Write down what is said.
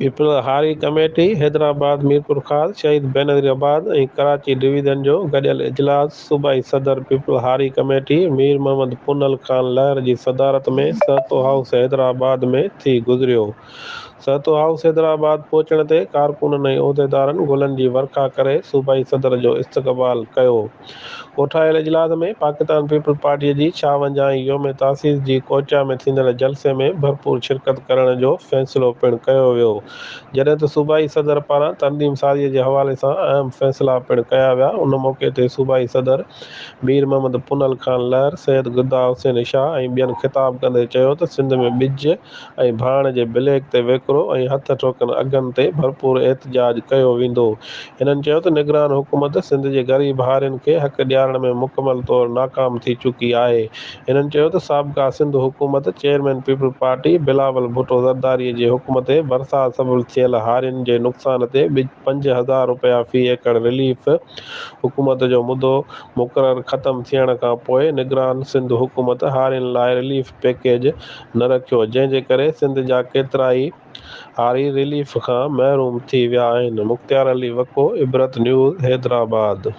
Peoples هاري committee Hyderabad, Mirpurkhas, شهيد بينظير آباد ۽ ڪراچي ڊويزن جو گڏيل اجلاس صوبائي صدر پيپلز هاري ڪميٽي مير محمد پنهل خان لهر جي صدارت ۾ سهتو هائوس حيدرآباد ۾ ٿي گذريو. سهتو هائوس حيدرآباد پهچڻ تي ڪارڪنن ۽ عهديدارن گلن جي ورکا ڪري صوبائي صدر جو استقبال ڪيو. ڪوٺايل اجلاس ۾ پاڪستان پيپلز پارٽي جي ڇاونجاهين يوم تاسيس جي ڪوئٽا ۾ ٿيندڙ جلسي ۾ ڀرپور شرڪت ڪرڻ جو فيصلو پڻ ڪيو ويو جڏهن ته صوبائي صدر پاران تنظيم سازي جي حوالي سان اهم فيصلا پڻ ڪيا ويا ان موقعي تي صوبائي صدر مير محمد پنهل خان لهر، سيد گدا حسين شاهه ۽ ٻين خطاب ڪندي چيو ته سنڌ ۾ ٻج ۽ ڀاڻ جي بليڪ تي ويڪرو ۽ هٿ ٺوڪن اگهن تي ڀرپور احتجاج ڪيو ويندو. هنن چيو ته نگران حڪومت سنڌ جي غريب هارين کي حق ڏيارڻ ۾ مڪمل طور ناڪام ٿي چڪي آهي. هنن چيو ته سابقه سنڌ حڪومت chairman peoples party Bilawal Bhutto Zardari جي حڪم تي برسات سبب ٿيل هارين جي نقصان تي 5000 رپيا في ايڪڙ رليف حڪومت جو مدو مقرر ختم ٿيڻ کان پوء نگران سنڌ حڪومت هارين لاء رليف پيڪيج نه رکيو جنهن جي ڪري سنڌ جا ڪيترائي هاري رليف کان محروم ٿي ويا آهن، مختيار علي وڪو، عبرت نيوز، حيدرآباد.